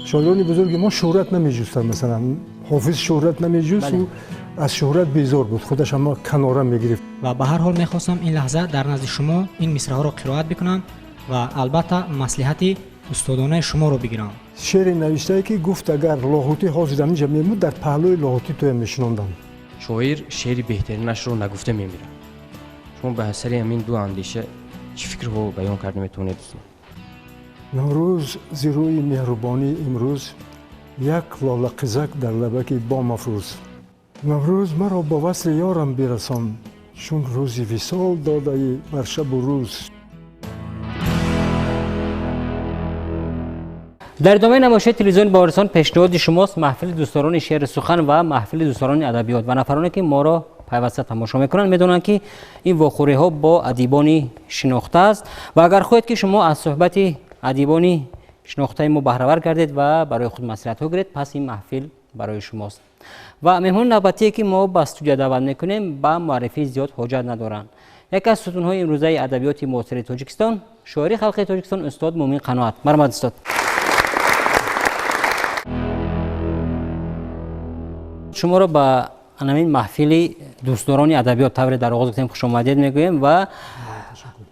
Шоирони бузурги мо шӯҳрат намеҷустанд. Масалан, Ҳофиз шӯҳрат намеҷуст, ӯ аз шӯҳрат безор буд, худаш ҳама канора мегирифт. Ва ба ҳар ҳол мехостам ин лаҳза дар назди шумо ин мисраҳоро қироат бикунам ва албатта маслиҳати устодонаи шуморо бигирам. Шеъре навиштае, ки гуфт, агар Лоҳутӣ ҳозир ҳаминҷа мемуд, дар паҳлӯи Лоҳутӣ туя мешинондам. Шоир шеъри беҳтаринашро нагуфта мемирад. Шумо ба сари ҳамин ду андеша чӣ фикрҳо баён карда метавонед, устод? Наврӯз зи рӯи меҳрубонӣ имрӯз як лолақизак дар лабаки бомафрӯз. Наврӯз, маро ба васли ёрам бирасон, чун рӯзи висол додаӣ бар шабу рӯз. Дар идомаи намоишҳои телевизиони Баҳористон пешниҳоди шумост маҳфили дӯстдорони шеъри сухан ва маҳфили дӯстдорони адабиёт. Ва нафароне, ки моро пайваста тамошо мекунанд, медонанд, ки ин вохӯриҳо бо адибони шинохта аст. Ва агар хоҳед, ки шумо аз суҳбати адибони шинохтаи мо баҳравар гардед ва барои худ маслиҳатҳо гиред, пас ин маҳфил барои шумост. Ва меҳмони навбатие, ки мо ба студия даъват мекунем, ба муаррифии зиёд ҳоҷат надоранд. Яке аз сутунҳои имрӯзаи адабиёти муосири Тоҷикистон, шоири халқи Тоҷикистон, устод Муъмин Қаноат. Марҳамат, устод. Шуморо ба ҳамин маҳфили дӯстдорони адабиёт, тавре дар оғоз гуфтем, хушомадед мегӯем. Ва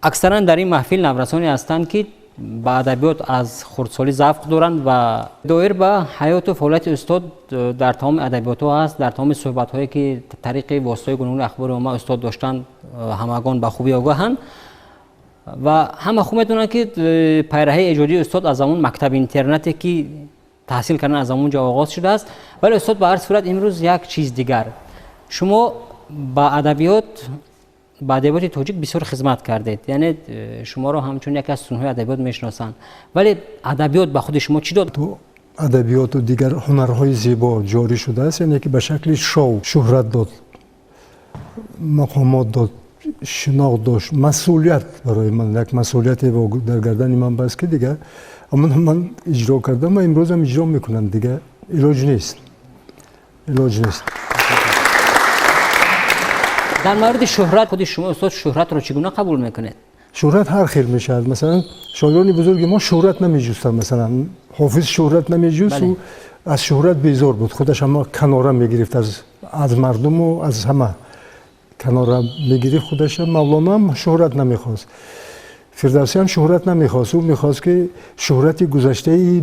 аксаран дар ин маҳфил наврасоне ҳастанд, ки ба адабиёт аз хурдсолӣ завқ доранд. Ва доир ба ҳаёту фаъолияти устод дар тамоми адабиётҳо ҳаст, дар тамоми суҳбатҳое, ки тариқи воситаҳои гуногуни ахбори омма устод доштанд, ҳамагон ба хубӣ огоҳанд ва ҳама хуб медонанд, ки пайраҳаи эҷодии устод аз ҳамон мактаби интернате, ки таҳсил кардан, аз ҳамон ҷо оғоз шудааст. Вале, устод, ба ҳар сурат, имрӯз як чиз дигар: шумо ба адабиёти тоҷик бисёр хизмат кардед, яъне шуморо ҳамчун яке аз сутунҳои адабиёт мешиносанд. Вале адабиёт ба худи шумо чӣ дод? Ту адабиёту дигар ҳунарҳои зебо ҷорӣ шудааст, яъне ки ба шакли шоу шӯҳрат дод, мақомот дод, шинохт дошт, масъулият. Барои ман як масъулияте дар гардани ман баст, ки дигар амн ман иҷро кардам ва имрӯзам иҷро мекунам. Дигар илоҷ нест, илоҷ нест. Дар мавриди шӯҳрат, худи шумо, устод, шӯҳратро чӣ гуна қабул мекунед? Шӯҳрат ҳар хел мешавад. Масалан, шоирони бузурги мо шӯҳрат намеҷустанд. Масалан, Ҳофиз шӯҳрат намеҷуст, ӯ аз шӯҳрат безор буд, худаш ҳама канора мегирифт, аз мардуму аз ҳама канора мегирифт худаша. Мавлоно ҳам шӯҳрат намехост, Фирдавсӣ ҳам шӯҳрат намехост. Ӯ мехост, ки шӯҳрати гузаштаи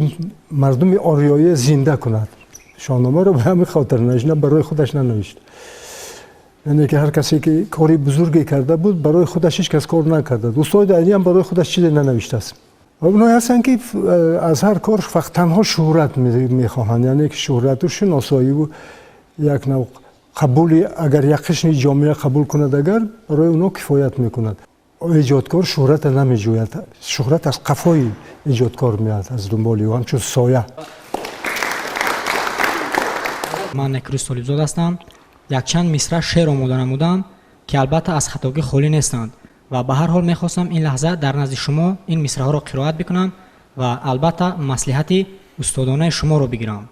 мардуми ориёия зинда кунад. Шоҳномаро ба ҳамин хотир навишт, на барои худаш нанавишт. Яъне ки ҳар касе, ки кори бузурге карда буд, барои худаш ҳеҷ кас кор накарда. Устоди Айнӣ ҳам барои худаш чизе нанавиштааст. Онҳое ҳастанд, ки аз ҳар кор фақат танҳо шӯҳрат мехоҳанд, яъне ки шӯҳрату шиносоиву як нав қабули. Агар як қисми ҷомеа қабул кунад, агар барои онҳо кифоят мекунад. Эҷодкор шӯҳрата намеҷӯяд, шӯҳрат аз қафои эҷодкор меояд, аз дунболи ӯ, ҳамчун соя. Ман Некрӯз Толибзод ҳастам. Якчанд мисра шеър омода намудам, ки албатта аз хатогӣ холӣ нестанд. Ва ба ҳар ҳол мехостам ин лаҳза дар назди шумо ин мисраҳоро қироат бикунам ва албатта маслиҳати устодонаи шуморо бигирам.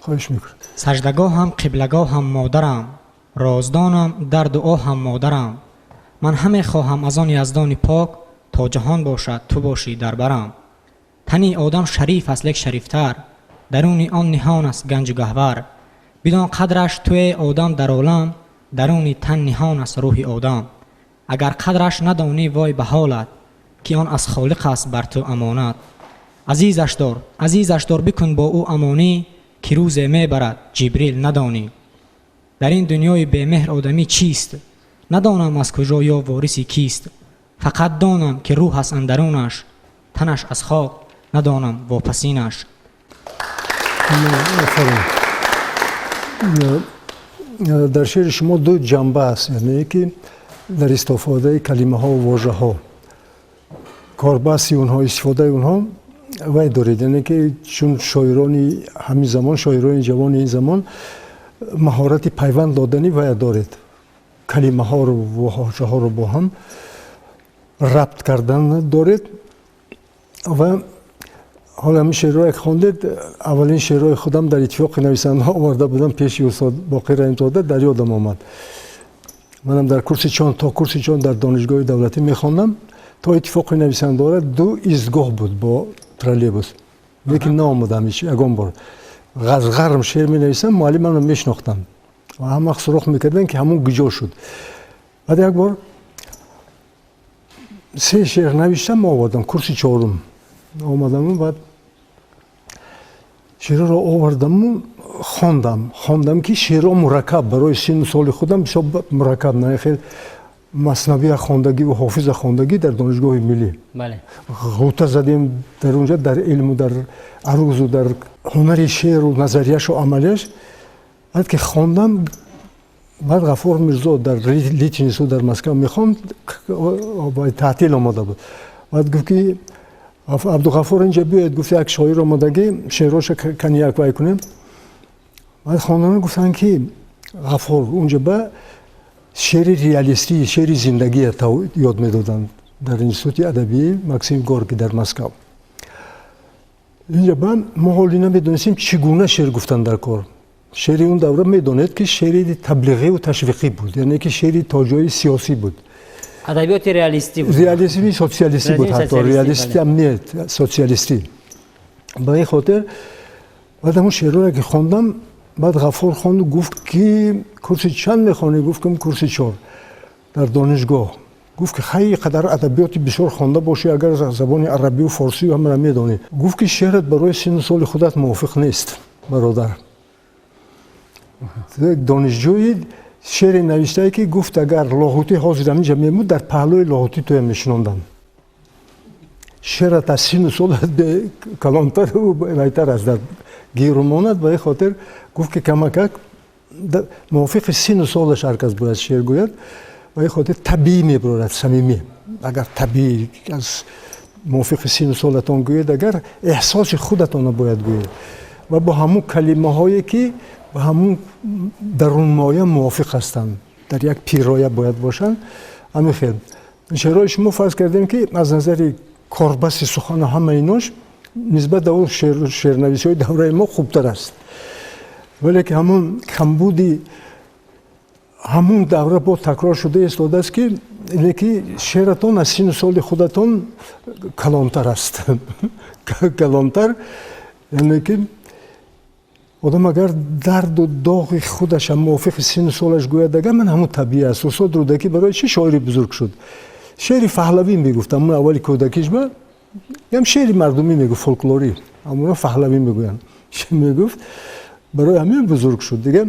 Хоҳиш мекунам. Саҷдагоҳам, қиблагоҳам, модарам, роздонам, дарду оҳам, модарам. Ман ҳаме хоҳам аз он Яздони пок, то ҷаҳон бошад, ту бошӣ дар барам. Тани одам шариф аст, лек шарифтар даруни он ниҳон аст ганҷу гаҳвар. Бидон қадраш туе одам дар олам, даруни тан ниҳон аст рӯҳи одам. Агар қадраш надонӣ, вой ба ҳолат, ки он аз Холиқ аст бар ту амонат. Азизаш дор, азизаш дор, бикун бо ӯ амонӣ, ки рӯзе мебарад Ҷибрил, надонӣ. Дар ин дунёи бемеҳр одамӣ чист? Надонам аз куҷо ё вориси кист. Фақат донам, ки рӯҳ аст андарунаш, танаш аз хок, надонам вопасинаш. Офарин. Дар шеъри шумо ду ҷанба аст, яъне ки дар истифодаи калимаҳо, вожаҳо, корбасти онҳо, истифодаи онҳо вай доред. Яъне ки чун шоирони ҳамин замон, шоирони ҷавони ин замон, маҳорати пайванд додани вая доред, калимаҳоро, вожаҳоро бо ҳам рабт кардан доред. Ва ҳола ҳамин шеърҳое хондед, аввалин шеърҳои худам дар Иттифоқи нависандаҳо оварда будам пеши устод Боқир Раҳимзода, дар ёдам омад. Манам дар курси чон то курси чон дар Донишгоҳи давлатӣ мехондам. То Иттифоқи нависандаҳора ду истгоҳ буд бо троллейбус. Лекин наомадам ҳеч ягон бор. Ғарм шеър менависам, муаллим манро мешинохтанд ва ҳама вақт суроғ мекарданд, ки ҳамон куҷо шуд. Баъд як бор се шеър навиштам, овардам, курси чорум омадаму баъд шеърро овардаму хондам. Хондам, ки шеърҳо мураккаб, барои синну соли худам бисёр мураккаб, на хел маснавия хондагӣ ва ҳофиза хондагӣ дар донишгоҳи миллӣ. Ғӯта задем дар унҷа, дар илму дар арузу дар ҳунари шеъру назарияшу амалияш. Баъд ки хондам, баъд Ғафур Мирзо дар Литинститут дар Москва мехонд, таътил омода буд. Баъд гуфт, ки Абдуғафур, инҷа биёед, гуфт, як шоир омодагӣ, шеърҳоша кани як вай кунем. Баъд хондана гуфтанд, ки Ғафур, унҷа ба шеъри реалистӣ, шеъри зиндагия ёд медоданд дар Институти адабии Максим Горки дар Москав. Инҷа ба мо ҳоли намедонистем, чӣ гуна шеър гуфтан дар кор. Шеъри он давра, медонед, ки шеъри таблиғиву ташвиқӣ буд, яъне ки шеъри то ҷои сиёсӣ буд. Адабиёти реалистӣ буд. Реализми социалистӣ буд, ҳатто реалистӣ ҳам не, социалистӣ. Ба ин хотир баъд ҳамон шеърҳое ки хондам, баъд Ғафур хонду гуфт, ки курси чанд мехонӣ? Гуфтам, курси чор дар донишгоҳ. Гуфт, ки хай, қадар адабиёти бисёр хонда бошӣ, агар забони арабию форсию ҳамаро медонӣ. Гуфт, ки шеърат барои синну соли худат мувофиқ нест, бародар. Донишҷӯи шеъре навиштае, ки гуфт, агар Лоҳутӣ ҳозир ҳаминҷа мемуд, дар паҳлӯи Лоҳутӣ туя мешинондам. Шеърат аз синну солат калонтару вайтар аст, дар гиру монад. Ба ин хотир гуфт, ки камакак мувофиқи синну солаш ҳар кас бояд шеър гӯяд. Ба ин хотир табиӣ мебарорад, самимӣ. Агар табиӣ аз мувофиқи синну солатон гӯед, агар эҳсоси худатонро бояд гӯед ва бо ҳамун калимаҳое, ки ба ҳамун дарунмоя мувофиқ ҳастанд, дар як пироя бояд бошанд. Ҳамин хел шеърҳои шумо, фарз кардем, ки аз назари корбасти сухану ҳама инош нисбат ба он шеърнависиҳои давраи мо хубтар аст, вале ки ҳамон камбуди ҳамун давра бо такрор шуда истодааст, ки леки шеъратон аз синну соли худатон калонтар аст, калонтар. Яъне ки одам агар дарду доғи худаша мувофиқи синну солаш гӯяд, агар ман ҳамун табиӣ аст. Устод Рӯдакӣ барои чӣ шоири бузург шуд? Шеъри фаҳлавӣ мегуфт. Ҳамун аввали кӯдакиш ба ям шеъри мардумӣ мегуфт, фолклорӣ, ҳамуна фаҳлавӣ мегӯянд, мегуфт, барои ҳамин бузург шуд. Дига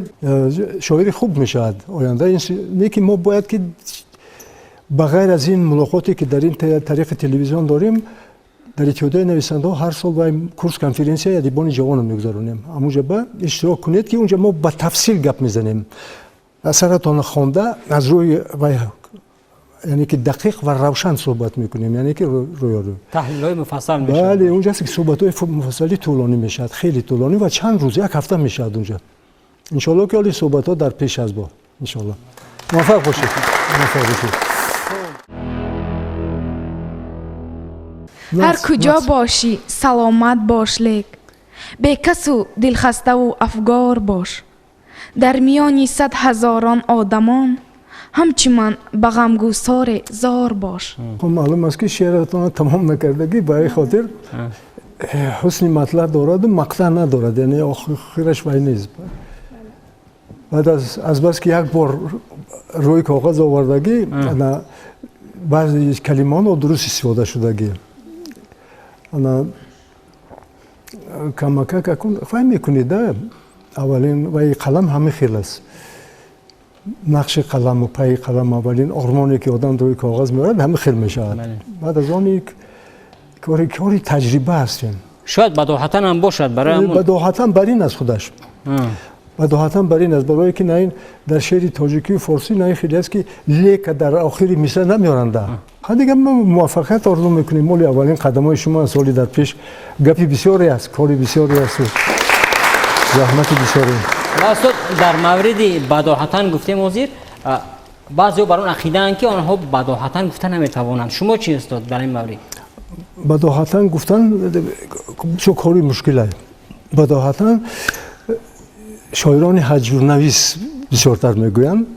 шоири хуб мешавад оянда. Не ки мо бояд ки ба ғайр аз ин мулоқоте, ки дар ин тариқи телевизион дорем, дар Иттиҳодияи нависандаҳо ҳар сол вай курс конференсияи адибони ҷавонро мегузаронем. Ҳамунҷа ба иштирок кунед, ки унҷа мо ба тафсил гап мезанем, асаратонро хонда, аз рӯи вай, яъне ки дақиқ ва равшан суҳбат мекунем, яъне ки рӯёрӯ. Таҳлилҳои муфассал мешавад. Бале, унҷа аст, ки суҳбатҳои муфассали тӯлонӣ мешавад, хеле тӯлонӣ ва чанд рӯз, як ҳафта мешавад унҷа. Иншоалло, ки ҳоли суҳбатҳо дар пеш аст. Бо иншоалло муваффақ бошед, муваффақ бошед. Ҳар куҷо бошӣ, саломат бош, лек бекасу дилхаставу афгор бош. Дар миёни сад ҳазорон одамон ҳамчу ман ба ғамгусоре зор бош. Хуб, маълум аст, ки шеъратонро тамом накардагӣ, ба ин хотир ҳусни матлаб дораду мақтаъ надорад, яъне охираш вай нест. Баъд азбаски як бор рӯи коғаз овардагӣ, баъзе калимаҳо нодуруст истифода шудагӣ. Ана камакак акун вай мекунед да, аввалин вай қалам ҳамин хел аст, нақши қаламу пайи қалам, аввалин ормоне, ки одам рӯи коғаз меорад, ҳамин хел мешавад. Баъд аз он кори таҷриба ҳастем. Шояд бадоҳатан ҳам бошад барои бадоҳатан бар ин аст, худаш бадоҳатан бар ин аст, барое ки на ин дар шеъри тоҷикию форсӣ на ин хеле аст, ки лека дар охири мисра намеоранда. Ха, дига мо муваффақият орзу мекунем. Моли аввалин қадамҳои шумо аст, соли дар пеш гапи бисёре аст, кори бисёре асту заҳмати бисёре. Ва устод, дар мавриди бадоҳатан гуфтем, ҳозир баъзеҳо бар он ақидаанд, ки онҳо бадоҳатан гуфта наметавонанд. Шумо чи, устод, дар ин маврид? Бадоҳатан гуфтан бисёр кори мушкилае. Бадоҳатан шоирони ҳаҷвнавис бисёртар мегӯянд.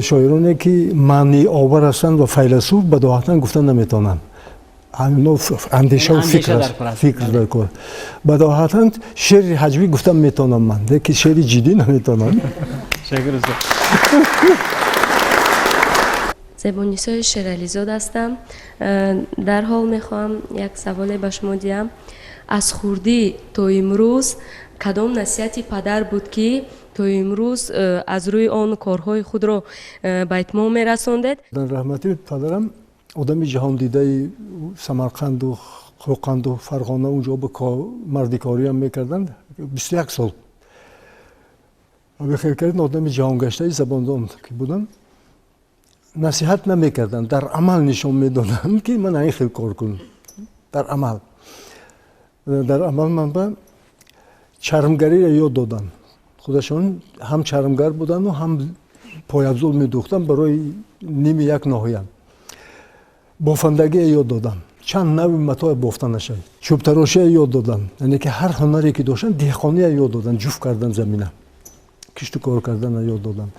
Шоироне, ки маъниовар ҳастанд ва файласуф, бадоҳатан гуфта наметавонанд. Андешаву фикр аст, фикр дар кор. Бадоҳатан шеъри ҳаҷвӣ гуфтам метавонам ман, лекин шеъри ҷиддӣ наметавонам. Зебонисои Шерализод ҳастам. Дарҳол мехоҳам як саволе ба шумо диҳам. Аз хурдӣ то имрӯз кадом насиҳати падар буд, ки то имрӯз аз рӯи он корҳои худро ба итмом мерасондед? Раҳмати падарам одами ҷаҳондидаи Самарқанду Қоқанду Фарғона, унҷо ба мардикориам мекарданд 21 сол. Бехел кардин, одами ҷаҳонгаштаи забондон ки буданд, насиҳат намекарданд, дар амал нишон медоданд, ки ман ин хел кор кун. Дар амал ман ба чармгариро ёд доданд. Худашон ҳам чармгар буданду, ҳам пойафзол медӯхтанд барои ними як ноҳия. Бофандагие ёд додам, чанд нави матоъ бофта нашавад. Чӯбтарошие ёд додам, яъне ки ҳар ҳунаре ки доштанд, деҳқоние ёд доданд, ҷуфт кардан замина, кишту кор кардана ёд додам.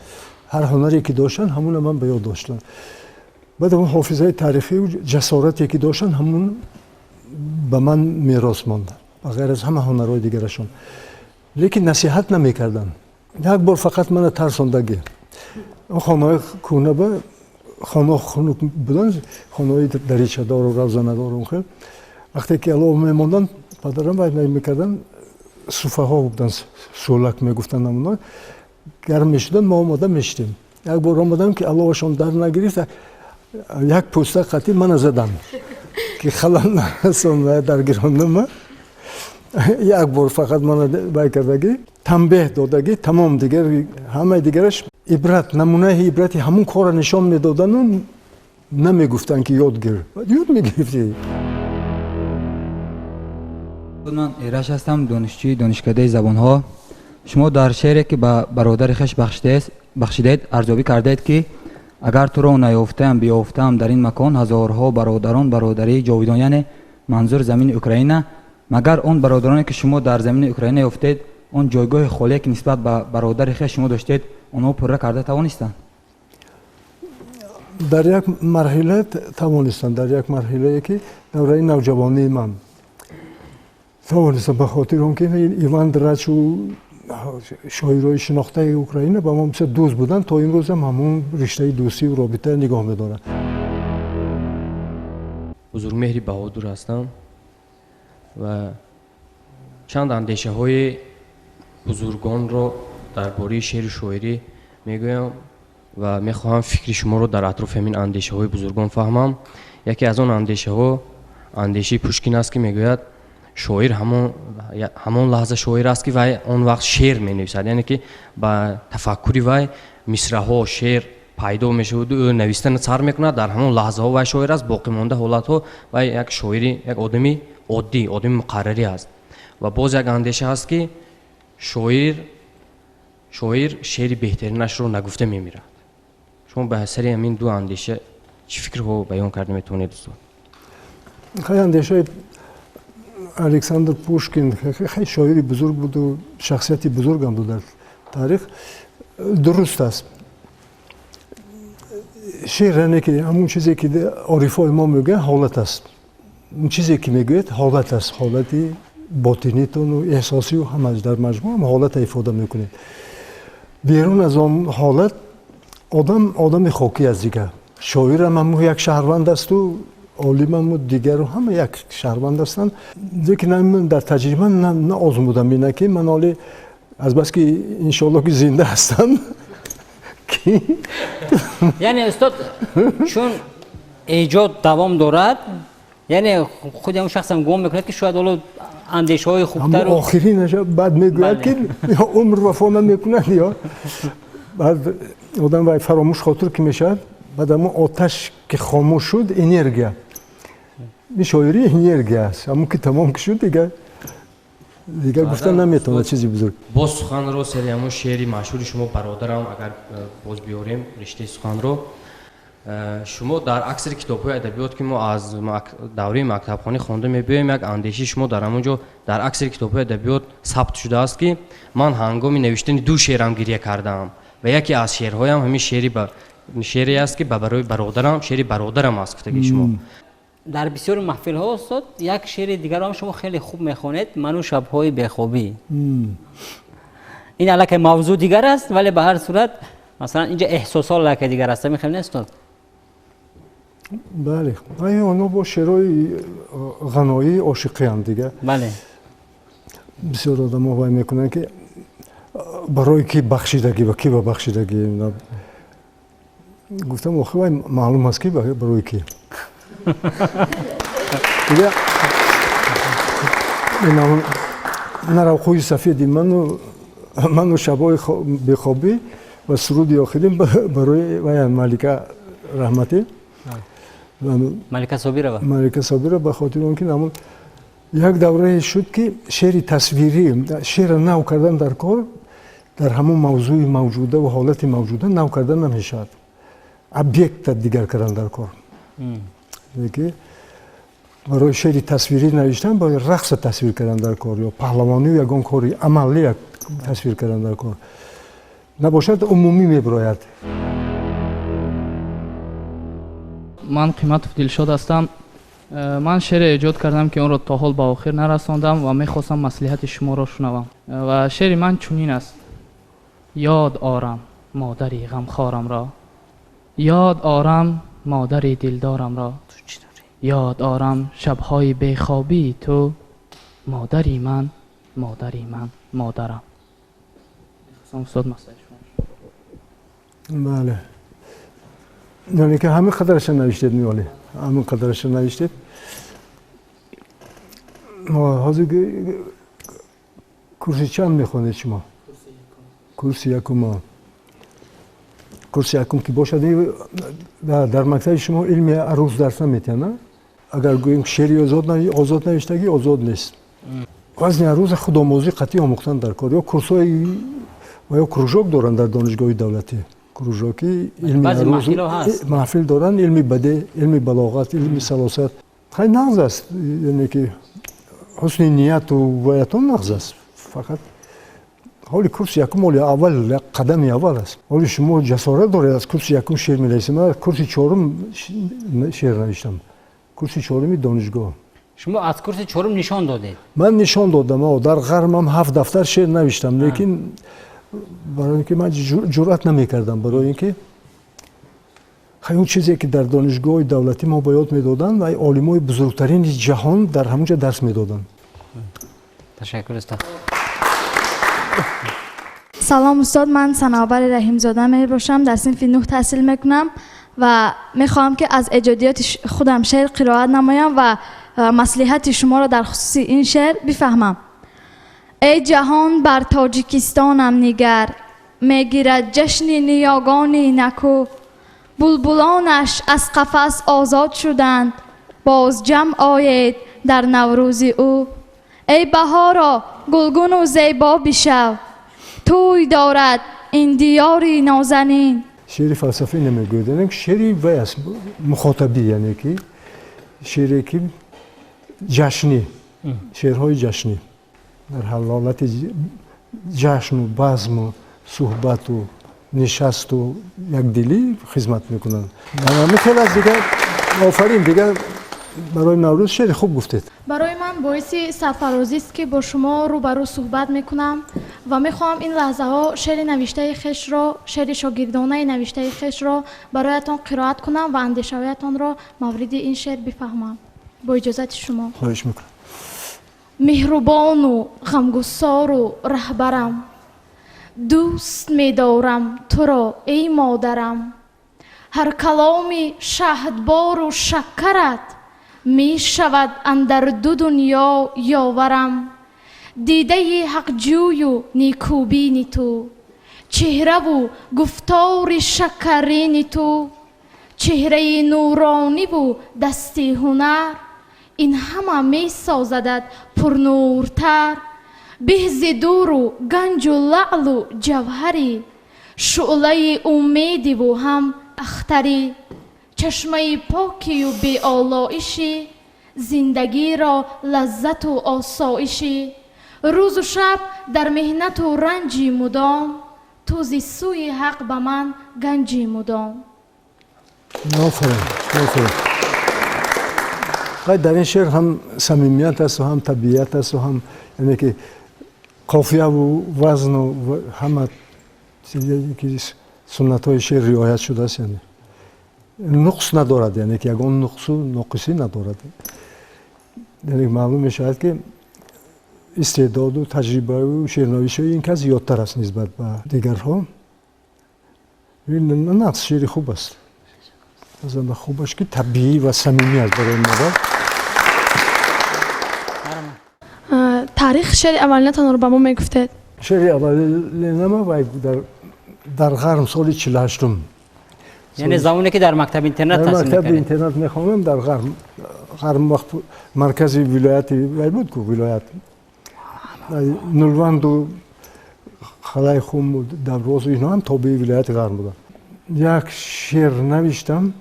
Ҳар ҳунаре ки доштанд, ҳамуна ман ба ёд доштам. Баъд он ҳофизаи таърихию ҷасорате ки доштанд, ҳамун ба ман мерос монд, ба ғайр аз ҳама ҳунарҳои дигарашон. Лекин насиҳат намекарданд. Як бор фақат мана тарсондагӣ. Он хонаҳои кӯҳна ба хонаҳо хунук буданд, хонаҳои даричадору равзанадору хел. Вақте ки алов мемонданд, падарам вай мекарданд, суфаҳо буданд, сӯлак мегуфтанд, намуна гарм мешуданд, мо омода мешидем. Як бор омадам, ки аловашон дар нагирифт, як пӯста қатӣ мана заданд, ки халал нарасон даргирондама. Як бор фақат мана вай кардагӣ, танбеҳ додагӣ, тамом. Дигар ҳамаи дигараш ибрат, намунаи ибрати ҳамун корро нишон медодану намегуфтанд, ки ёд гир, ёд мегирифтӣ. Ман Эраш ҳастам, донишҷӯи донишкадаи забонҳо. Шумо дар шеъре, ки ба бародари хеш бахшидед, арзёбӣ кардаед, ки агар туро наёфтаам, биёфтаам дар ин макон ҳазорҳо бародарон бародарии ҷовидон, яъне манзур замини Украина. Магар он бародароне, ки шумо дар замини Украина ёфтед, он ҷойгоҳи холие, ки нисбат ба бародари хеш шумо доштед, онҳо пурра карда тавонистанд? Дар як марҳила тавонистанд, дар як марҳилае, ки давраи навҷавонии ман тавонистам, ба хотири он ки Иван Драчу шоирои шинохтаи Украина ба мо бисёр дӯст буданд, то имрӯзам ҳамун риштаи дӯстию робита нигоҳ медоранд. Бузургмеҳри Баҳодур ҳастам ва чанд андешаҳои бузургонро дар бораи шеъру шоирӣ мегӯям ва мехоҳам фикри шуморо дар атрофи ҳамин андешаҳои бузургон фаҳмам. Яке аз он андешаҳо андешаи Пушкин аст, ки мегӯяд, шоир ҳамон лаҳза шоир аст, ки вай он вақт шеър менависад, яъне ки ба тафаккури вай мисраҳо, шеър пайдо мешаваду ӯ навистана сар мекунад, дар ҳамон лаҳзаҳо вай шоир аст. Боқимонда ҳолатҳо вай як шоири, як одами оддӣ, одами муқаррарӣ аст. Ва боз як андеша ҳаст, ки шоир шеъри беҳтаринашро нагуфта мемирад. Шумо ба сари ҳамин ду андеша чӣ фикрҳо баён карда метавонед, устод? Хеле андешаи Александр Пушкин, хеле шоири бузург буду, шахсияти бузургам буд дар таърих, дуруст аст. Шеър, яъне ки ҳамун чизе, ки орифои мо мегӯянд, ҳолат аст. Он чизе, ки мегӯяд, ҳолат аст, ҳолати ботинитону эҳсосию ҳамаш дар маҷмӯъ ҳам ҳолата ифода мекунед. Берун аз он ҳолат одам одами хокӣ аст. Дигар шоирам ҳаму як шаҳрванд асту олимаму дигару ҳама як шаҳрванд ҳастанд. Лекин ман дар таҷриба наозмудам ина, ки ман оли азбаски, иншоалло, ки зинда ҳастам ки Яъне, устод, чун эҷод давом дорад, яъне худи ҳамон шахсам гумон мекунад, ки шояд ҳоло андешаҳои хубтару охиринаша баъд мегӯяд, ки ё умр вафо намекунад, ё баъд одам вай фаромӯш хотир ки мешавад. Баъд ҳамон оташ ки хомӯш шуд, энергия, ин шоирӣ энергия аст, ҳамон ки тамом ки шуд, дигар гуфта наметавонад чизи бузург. Боз суханро сари ҳамон шеъри машҳури шумо «Бародарам» агар боз биёрем риштаи суханро. Шумо дар аксари китобҳои адабиёт, ки мо аз давраи мактабхонӣ хонда мебиёем, як андешаи шумо дар ҳамон ҷо дар аксари китобҳои адабиёт сабт шудааст, ки ман ҳангоми навиштани ду шеърам гиря кардаам ва яке аз шеърҳоям ҳамин шеъри шеъре аст, ки ба барои бародарам, шеъри «Бародарам» аст, гуфтаги шумо. Дар бисёри маҳфилҳо, устод, як шеъри дигарро ҳам шумо хеле хуб мехонед, ману шабҳои бехобӣ. Ин аллакай мавзӯъ дигар аст, вале ба ҳар сурат, масалан, инҷа эҳсосҳо аллакай дигар аст. Ҳамин хел нест, устод? Бале, онҳо бо шеърҳои ғаноӣ ошиқианд дигар. Бале. Бисёр одамо вай мекунанд, ки барои ки бахшидагӣ ва ки ба бахшидагӣ. Гуфтам, охи, вай маълум аст, ки барои ки. Дига наравхӯи сафеди ману шабҳои бехобӣ ва суруди охирин барои вая Малика раҳматӣ. Малика Собирова. Малика Собирова, ба хотири он ки намун як даврае шуд, ки шеъри тасвирӣ, шеъра нав кардан дар кор, дар ҳамон мавзӯи мавҷуда ва ҳолати мавҷуда нав кардан намешавад, объекта дигар кардан дар кор. Ки барои шеъри тасвирӣ навиштан бояд рақса тасвир кардан дар кор ё паҳлавонию ягон кори амалия тасвир кардан дар кор, набошад, умумӣ мебирояд. Ман Қиматов Дилшод ҳастам. Ман шеъре эҷод кардам, ки онро то ҳол ба охир нарасондам ва мехостам маслиҳати шуморо шунавам. Ва шеъри ман чунин аст: ёд орам модари ғамхорамро, ёд орам модари дилдорамро, ёд орам шабҳои бехобии ту, модари ман, модари ман, модарам. Мехостам, устод, маслиҳати шумо. Бале, яъне ки ҳамин қадарша навиштед, меоли ҳамин қадарша навиштед. Ҳозир курси чанд мехонед шумо? Курси якум. Курси якум ки бошад, дар мактаби шумо илми аруз дарс наметиҳанд, на? Агар гӯем шеъри озод навиштагӣ, озод нест. Вазни аруза худомӯзӣ қатъӣ омӯхтан дар кор, ё курсҳои ва ё кружок доранд дар донишгоҳи давлатӣ, кружоки илми маҳфил доранд, илми баде, илми балоғат, илми салосат. Хай, нағз аст, яъне ки ҳусни нияту ваятон нағз аст, фақат ҳоли курси якум, ҳоли аввал, як қадами аввал аст. Ҳоли шумо ҷасорат доред, аз курси якум шеър менависед. Ман курси чорум шеър навиштам, курси чоруми донишгоҳ. Шумо аз курси чорум нишон додед? Ман нишон додам, дар ғармам 7 дафтар шеър навиштам, лекин барои ин ки ман ҷуръат намекардам, барои ин ки он чизе ки дар донишгоҳи давлатӣ мо ба ёд медоданд, ва олимои бузургтарини ҷаҳон дар ҳамон ҷо дарс медоданд. Ташаккур, устод. Салом, устод, ман Санавбари Раҳимзода мебошам, дар синфи 9 таҳсил мекунам ва мехоҳам, ки аз эҷодиёти худам шеър қироат намоям ва маслиҳати шуморо дар хусуси ин шеър бифаҳмам. Эй ҷаҳон, бар Тоҷикистонам нигар, мегирад ҷашни ниёгони наку, булбулонаш аз қафас озод шуданд, боз ҷамъ оед дар наврӯзи ӯ. Эй баҳоро, гулгуну зебо бишав, тӯй дорад ин диёри нозанин. Шеъри фалсафӣ намегӯяд, яъне шеъри вай аст, мухотабӣ, яъне ки шеъре ки ҷашнӣ, шеърҳои ҷашнӣ дар ҳалолати ҷашну базму суҳбату нишасту якдилӣ хизмат мекунанд. Хеле аз дигар, офарин, дигар барои Наврӯз шеъри хуб гуфтед. Барои ман боиси сарфарозист, ки бо шумо рӯбарӯ суҳбат мекунам ва мехоҳам ин лаҳзаҳо шеъри навиштаи хешро, шеъри шогирдонаи навиштаи хешро бароятон қироат кунам ва андешаҳоятонро мавриди ин шеър бифаҳмам, бо иҷозати шумо. Хоҳиш мекунам. Меҳрубону ғамгусору раҳбарам, дӯст медорам туро, эй модарам, ҳар каломи шаҳдбору шаккарат мешавад андар ду дунё ёварам. Дидаи ҳақҷӯю некӯбини ту, чеҳраву гуфтори шакарини ту, чеҳраи нурониву дасти ҳунар, ин ҳама месозадат пурнуртар. Беҳзи дуру ганҷу лаълу ҷавҳарӣ, шӯълаи умедиву ҳам ахтарӣ, чашмаи покию беолоишӣ, зиндагиро лаззату осоишӣ. Рӯзу шаб дар меҳнату ранҷи мудом, ту зи сӯи ҳақ ба ман ганҷи мудом. Офарин, офарин. Дар ин шеър ҳам самимият аст, ҳам табиат аст, ҳам яъне ки қофияву вазну ҳама ки суннатҳои шеър риоят шудааст, яъне нуқс надорад, яъне ки ягон нуқсу ноқисӣ надорад. Яъне маълум мешавад, ки истеъдоду таҷрибаю шеърнависии ин кас зиёдтар аст нисбат ба дигарҳо. Нақс шеъри хуб аст, азама хубаш ки табиӣ ва самимӣ аст барои модар. Таърихи шеъри аввалинатонро ба мо мегуфтед? Шеъри аввалинама вай дар Ғарм, соли 48-ум. Яъне замоне ки дар мактаби интернат таҳсил мекардед? Мактаби интернат мехондам дар Ғарм. Ғарм вақт маркази вилояти вай буд ку, вилоят Нулванду Халайхуму Даврозу инҳо ҳам тобеи вилояти Ғарм буданд. Як шеър навиштам,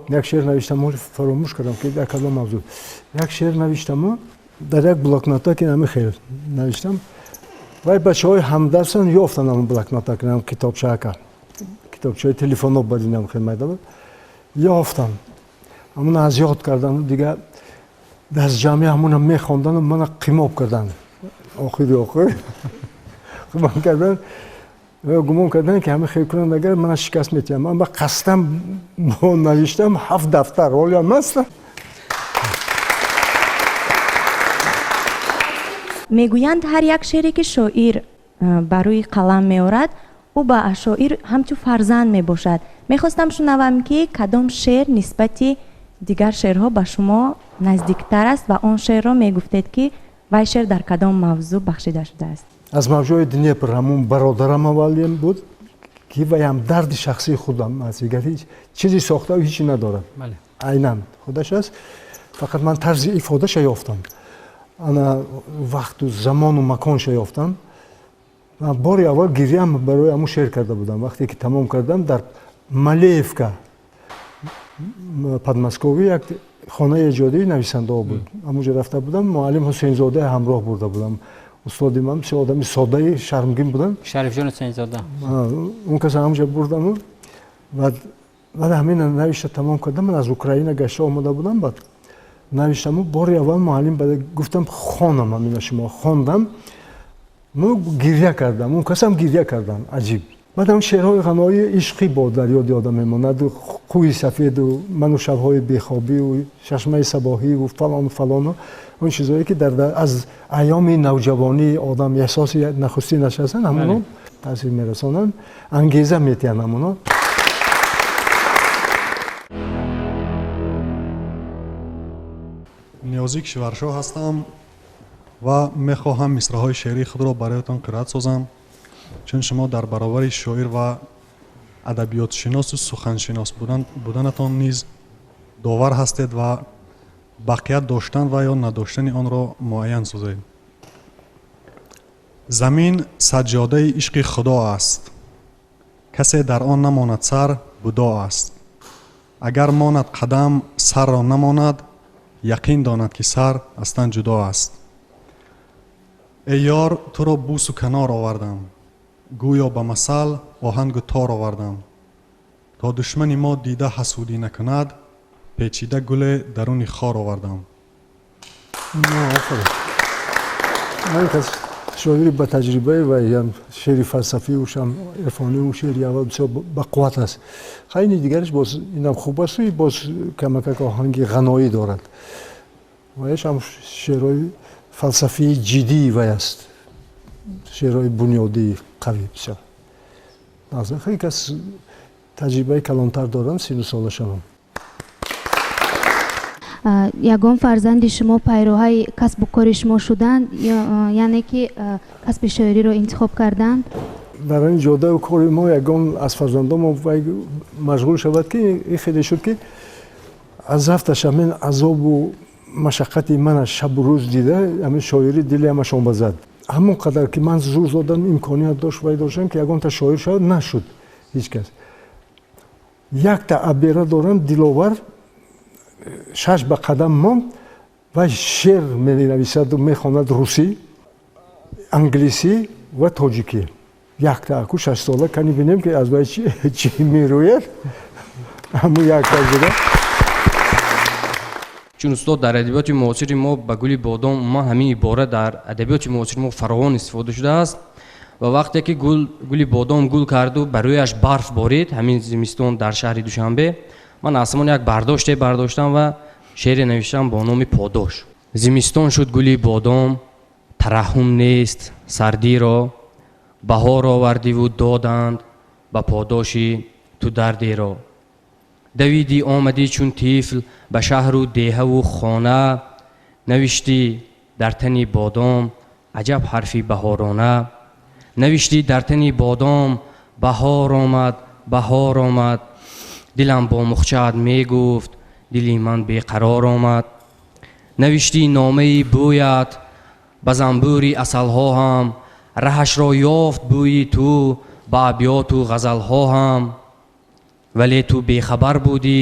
як шеър навиштам, фаромӯш кардам ки дар кадом мавзӯъ. Як шеър навиштаму дар як блокнота ки ҳамин хел навиштам, вай бачаҳои ҳамдарсан ёфтанд ҳамон блокнота, ки ҳам китобчаака, китобчаҳои телефонҳо бад инам хел майда буд, ёфтанд, ҳамона аз ёд карданду дигар дастҷамъӣ ҳамона мехондану мана қимоб карданд. Охири охир қимоб карданд, гумон карданд, ки ҳама хел кунанд, агар мана шикаст метиҳам. Ман ба қасдам бо навиштам 7 дафтар, ҳолиам ҳастам. Мегӯянд, ҳар як шеъре ки шоир ба рӯи қалам меорад, ӯ ба шоир ҳамчун фарзанд мебошад. Мехостам шунавам, ки кадом шеър нисбати дигар шеърҳо ба шумо наздиктар аст ва он шеърро мегуфтед, ки вай шеър дар кадом мавзӯъ бахшида шудааст. Аз мавҷои Днепр ҳамун бародарам аввалиам буд, ки вай ҳам дарди шахсии худам аст, дигар ҳеҷ чизи сохтаву ҳечи надорад, айнан худаш аст, фақат ман тарзи ифодаша ёфтам, ана вақту замону маконша ёфтам. Ман бори аввал гирьям барои ҳамун шеър карда будам. Вақте ки тамом кардам, дар Малеевка, Подмосковӣ, як хонаи эҷодии нависандаҳо буд, ҳамунҷо рафта будам, муаллим Ҳусейнзода ҳамроҳ бурда будам. Устоди ман бисёр одами содаи шармгин буданд. Шарифҷон Ҳусейнзода. Он кас ҳамунҷо бурдаму баъд ҳамин навишта тамом кардам. Ман аз Украина гашта омада будам, баъд навиштаму бори аввал муаллим гуфтам, хонам ҳамина шумо. Хондам, мо гирья кардам, он касам гирья кардам, аҷиб. Баъд ҳам шеърҳои ғаноии ишқӣ бо дар ёди одам мемонад, қӯи сафеду ману шабҳои бехобиву чашмаи сабоҳиву фалону фалону, он чизҳое ки аз айёми навҷавонии одам эҳсоси нахустинаш ҳастанд, ҳамоно таъсир мерасонанд, ангеза метиҳанд ҳамоно. Ниёзӣ Кишваршоҳ ҳастам ва мехоҳам мисраҳои шеърии худро бароятон қироат созам, чун шумо дар баробари шоир ва адабиётшиносу суханшинос буданатон низ довар ҳастед ва бақият доштан ва ё надоштани онро муайян созед. Замин саҷҷодаи ишқи Худо аст, касе дар он намонад сар будо аст. Агар монад қадам, сарро намонад, яқин донад, ки сар аз тан ҷудо аст. Эй ёр, туро бӯсу канор овардам, гӯё ба масал оҳангу тор овардам, то душмани мо дида ҳасудӣ накунад, печида гуле даруни хор овардам. Ман кас шоири ба таҷрибаи ва шеъри фалсафиушам, ирфониу шеъри аввал бисёр бақувват аст. Хайни дигараш боз инам хуб асту боз камакак оҳанги ғаноӣ дорад. Ваяш ҳам шеърҳои фалсафии ҷиддии вай аст, шеърҳои бунёдии қавӣ бисёр. Хеле кас таҷрибаи калонтар доранд сину солашонам. Ягон фарзанди шумо пайроҳаи касбу кори шумо шуданд, яъне ки касби шоириро интихоб карданд? Дар ин ҷодаю кори мо ягон аз фарзандон вай машғул шавад, ки ин хеле шуд, ки аз рафташ ҳамин азобу машаққати мана шабу рӯз дида, ҳамин шоирӣ дили ҳамашон базад. Ҳамон қадар ки ман зур додам, имконият дошт, вай доштам, ки ягонта шоир шавад, нашуд ҳеҷ кас. Якта абера дорам, Диловар, шаш ба қадам монд, вай шеър менависаду мехонад, русӣ, англисӣ ва тоҷикӣ. Якта аку 6-сола, кани бинем, ки аз вай чӣ мерӯяд. Ҳамун якта буда. Чун устод, дар адабиёти муосири мо ба гули бодом умуман ҳамин ибора дар адабиёти муосири мо фаровон истифода шудааст ва вақте ки гули бодом гул карду ба рӯяш барф борид, ҳамин зимистон дар шаҳри Душанбе, ман аз ҳамон як бардоште бардоштам ва шеъре навиштам бо номи «Подош». Зимистон шуд гули бодом, тараҳҳум нест сардиро, баҳор овардиву доданд ба подоши ту дардеро. Давидӣ омадӣ чун тифл ба шаҳру деҳаву хона, навиштӣ дар тани бодом аҷаб ҳарфи баҳорона. Навиштӣ дар тани бодом: баҳор омад, баҳор омад. Дилам бо мухчаат мегуфт, дили ман беқарор омад. Навиштӣ номаи бӯят ба занбӯри асалҳо ҳам, раҳашро ёфт бӯи ту ба абёту ғазалҳо ҳам. Вале ту бехабар будӣ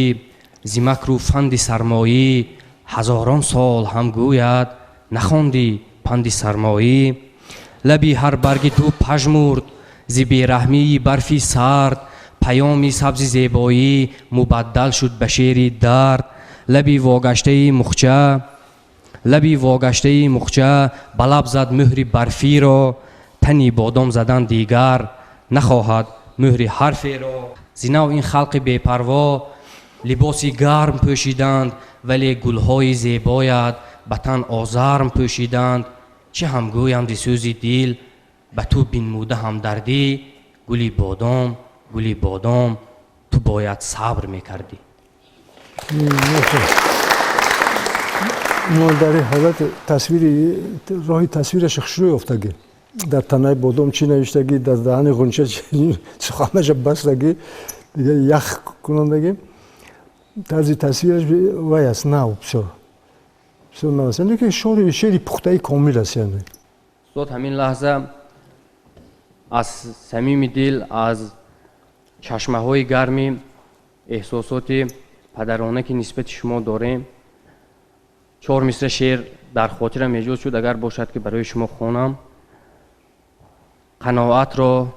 зи макру фанди сармоӣ, ҳазорон сол ҳам гӯяд нахондӣ панди сармоӣ. Лаби ҳар барги ту пажмурд зи бераҳмии барфи сард, паёми сабзи зебоӣ мубаддал шуд ба шеъри дард. Лаби вогаштаи мухча, лаби вогаштаи мухча ба лаб зад мӯҳри барфиро, тани бодом задан дигар нахоҳад мӯҳри ҳарферо. Зинав ин халқи бепарво либоси гарм пӯшиданд, вале гулҳои зебоят ба тан озарм пӯшиданд. Чӣ ҳам гӯям зи сӯзи дил ба ту бинмуда ҳамдардӣ, гули бодом, гули бодом, ту бояд сабр мекардӣ. Мо дар ин ҳолат тасвири роҳи тасвираш хушрӯ ёфтагӣ. Дар танаи бодом чӣ навиштагӣ, дар даҳани ғунча суханаша бастагӣ, дигар ях кунандагӣ. Тарзи тасвираш вай аст, нав, бисёр бисёр нав аст, яъне ки шеъри пухтаи комил аст. Яъне устод, ҳамин лаҳза аз самими дил, аз чашмаҳои гарми эҳсосоти падарона, ки нисбати шумо дорем, 4 мисра шеър дар хотирам эҷод шуд, агар бошад ки барои шумо хонам. Қаноатро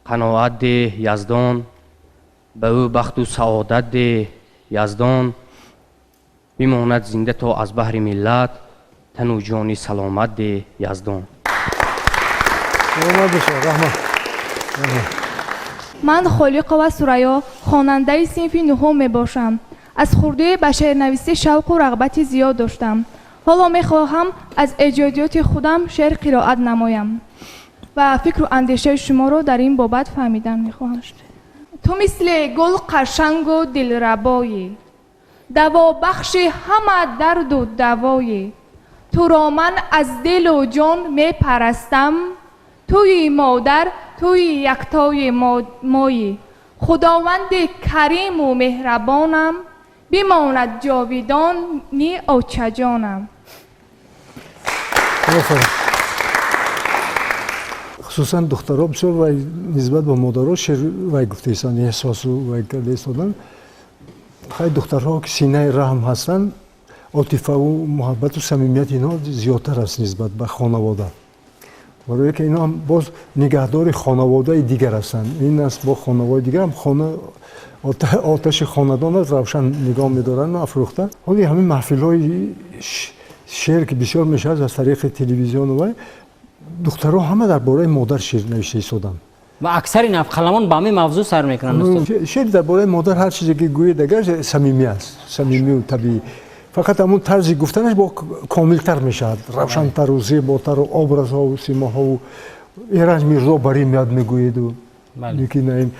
қаноат деҳ яздон, ба ӯ бахту саодат деҳ яздон, бимонад зинда то аз баҳри миллат, тану ҷони саломат деҳ яздон. Ман Холиқова Сурайё, хонандаи синфи нуҳум мебошам. Аз хурдӣ ба шеърнависӣ шавқу рағбати зиёд доштам. Ҳоло мехоҳам аз эҷодиёти худам шеър қироат намоям ва фикру андешаи шуморо дар ин бобат фаҳмидан мехоҳам. Ту мисли гул қашангу дилрабоӣ, давобахши ҳама дарду давоӣ. Туро ман аз дилу ҷон мепарастам, туи модар, туи яктои моӣ. Худованди кариму меҳрабонам, бимонад ҷовидони очаҷонам. Хусусан духтарҳо бисёр вай нисбат ба модарҳо шеър вай гуфтаистанд, эҳсосу вай карда истоданд. Хай, духтарҳо ки синаи раҳм ҳастанд, отифаву муҳаббату самимияти инҳо зиёдтар аст нисбат ба хонавода, барое ки инҳо боз нигаҳдори хонаводаи дигар ҳастанд. Ин аст бо хонаводаи дигар ҳам хона оташи хонадон аст, равшан нигоҳ медоранд афрӯхта. Ҳоли ҳамин маҳфилҳои шеър ки бисёр мешавад аз тариқи телевизиону вай, духтарҳо ҳама дар бораи модар шеър навишта истоданд ва аксари навқаламон ба ҳамин мавзӯъ сар мекунанд. Шеър дар бораи модар ҳар чизе ки гӯед, агар самимӣ аст, самимию табиӣ, фақат ҳамун тарзи гуфтанаш бо комилтар мешавад, равшантару зеботару образҳову симоҳову. Эраҷ Мирзо барӣ меяд мегӯеду, лекин ин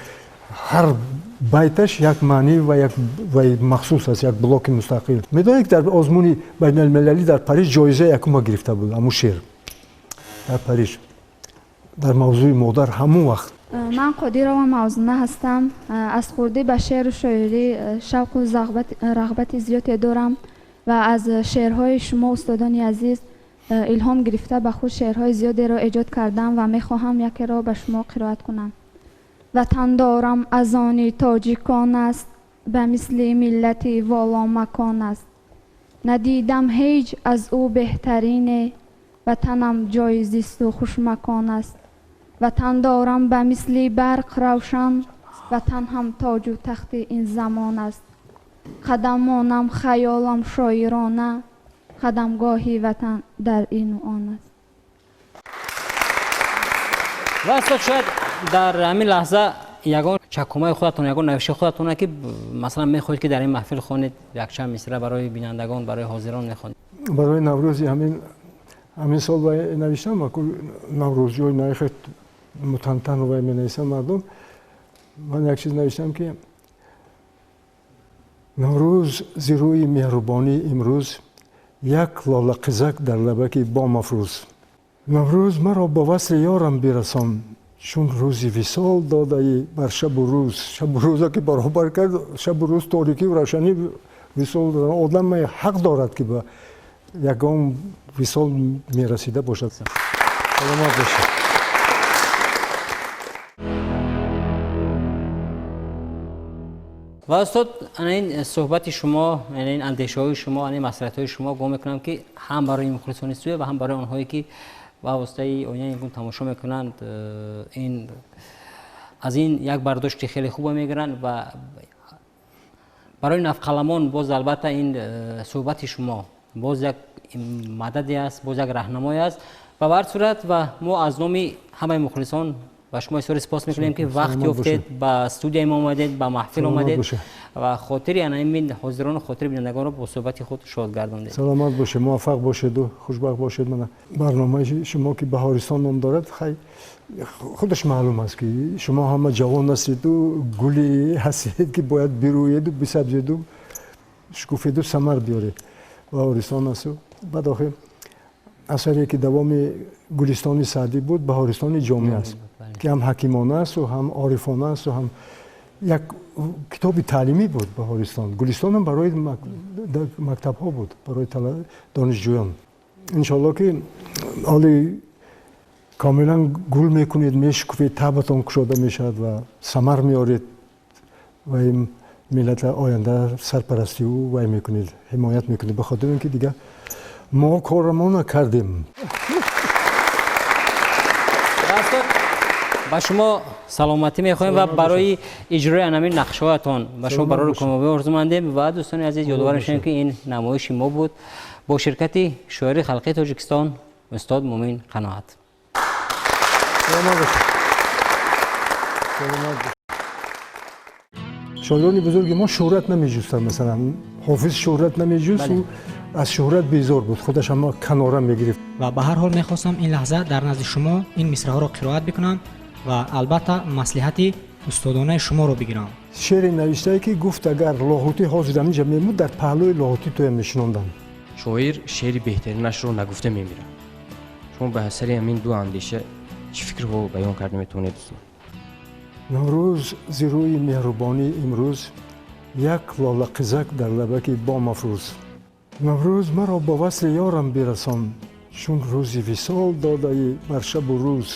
ҳар байташ як маънӣ ва як вай махсус аст, як блоки мустақил. Медонед, дар озмуни байналмилалӣ дар Париж ҷоизаи якума гирифта буд ҳамун шеър дар Париж дар мавзӯи модар ҳамун вақт. Ман Қодирова Мавзуна ҳастам. Аз хурдӣ ба шеъру шоирӣ шавқу рағбати зиёде дорам ва аз шеърҳои шумо, устодони азиз, илҳом гирифта ба худ шеърҳои зиёдеро эҷод кардам ва мехоҳам якеро ба шумо қироат кунам. Ватан дорам аз они тоҷикон аст, ба мисли миллати воломакон аст. Надидам ҳеҷ аз ӯ беҳтарине, ватанам ҷои зисту хушмакон аст. Ватан дорам ба мисли барқ равшан, ватан ҳам тоҷу тахти ин замон аст. Қадамонам хаёлам шоирона, қадамгоҳи ватан дар ину он аст. Ва устод, шояд дар ҳамин лаҳза ягон чакумаи худатон, ягон навишти худатон, ки масалан мехоҳед, ки дар ин маҳфил хонед, якчанд мисра барои бинандагон, барои ҳозирон мехонед? Барои Наврӯзи ҳамин сол навиштам, наврӯзҷои наихе мутантан вай менависам мардум. Ман як чиз навиштам, ки Наврӯз зи рӯи меҳрубонӣ имрӯз як лолақизак дар лабаки бомафрӯз. Наврӯз маро ба васли ёрам бирасон, чун рӯзи висол додаӣ бар шабу рӯз. Шабу рӯза ки баробар кард, шабу рӯз, торикӣ, равшанӣ, висол. Одам ҳақ дорад, ки ба ягон висол мерасида бошад. Саломат бошед. Ва устод, ана ин суҳбати шумо, ана ин андешаҳои шумо, ана ин маслиҳатҳои шумо, гумон мекунам, ки ҳам барои мухлисони студия ва ҳам барои онҳое, ки ба воситаи оинаи нигун тамошо мекунанд, ин аз ин як бардошти хеле хубе мегиранд. Ва барои навқаламон боз албатта ин суҳбати шумо боз як мададе аст, боз як раҳнамое аст. Ва ба ҳар сурат, ва мо аз номи ҳамаи мухлисон ба шумо изҳори сипос мекунем, ки вақт ёфтед, ба студияи мо омадед, ба маҳфил омадед ва хотири ана ин ҳозирону хотири бинандагонро бо суҳбати худ шод гардондед. Саломат бошед, муваффақ бошеду хушбахт бошед. Мана барномаи шумо, ки Баҳористон ном дорад, хай худаш маълум аст, ки шумо ҳама ҷавон ҳастеду гуле ҳастед, ки бояд бирӯеду бисабзеду шукуфеду самар биёред. Баҳористон асту баъд охир асаре, ки давоми Гулистони Саъдӣ буд, Баҳористони Ҷомӣ аст, ки ҳам ҳакимона асту ҳам орифона асту ҳам як китоби таълимӣ буд. Баҳористон, Гулистонам барои мактабҳо буд, барои донишҷӯён. Иншоалло, ки ҳоли комилан гул мекунед, мешукуфед, табатон кушода мешавад ва самар меоред ва ин миллата оянда сарпарастиу вай мекунед, ҳимоят мекунед, ба хотири ин ки дигар мо корамона кардем. Ба шумо саломатӣ мехоҳем ва барои иҷрои анамин нақшҳоятон ба шумо барори комёбӣ орзумандем. Ва дӯстони азиз, ёдовар мешавем, ки ин намоиши мо буд бо ширкати шоири халқии Тоҷикистон устод Мумин Қаноат. Шоирони бузурги мо шӯҳрат намеҷустанд. Масалан, Ҳофиз шӯҳрат намеҷуст, ӯ аз шӯҳрат безор буд, худаш ҳама канора мегирифт. Ва ба ҳар ҳол мехостам ин лаҳза дар назди шумо ин мисраҳоро қироат бикунам ва албатта маслиҳати устодонаи шуморо бигирам. Шеъре навиштае, ки гуфт, агар Лоҳутӣ ҳозир ҳаминҷа мемуд, дар паҳлӯи Лоҳутӣ туя мешинонданд. Шоир шеъри беҳтаринашро нагуфта мемирад. Шумо ба сари ҳамин ду андеша чӣ фикрҳо баён карда метавонед, устод? Наврӯз зи рӯи меҳрубонӣ имрӯз як лолақизак дар лабаки бомафрӯз. Наврӯз маро ба васли ёрам бирасон, чун рӯзи висол додаӣ бар шабу рӯз.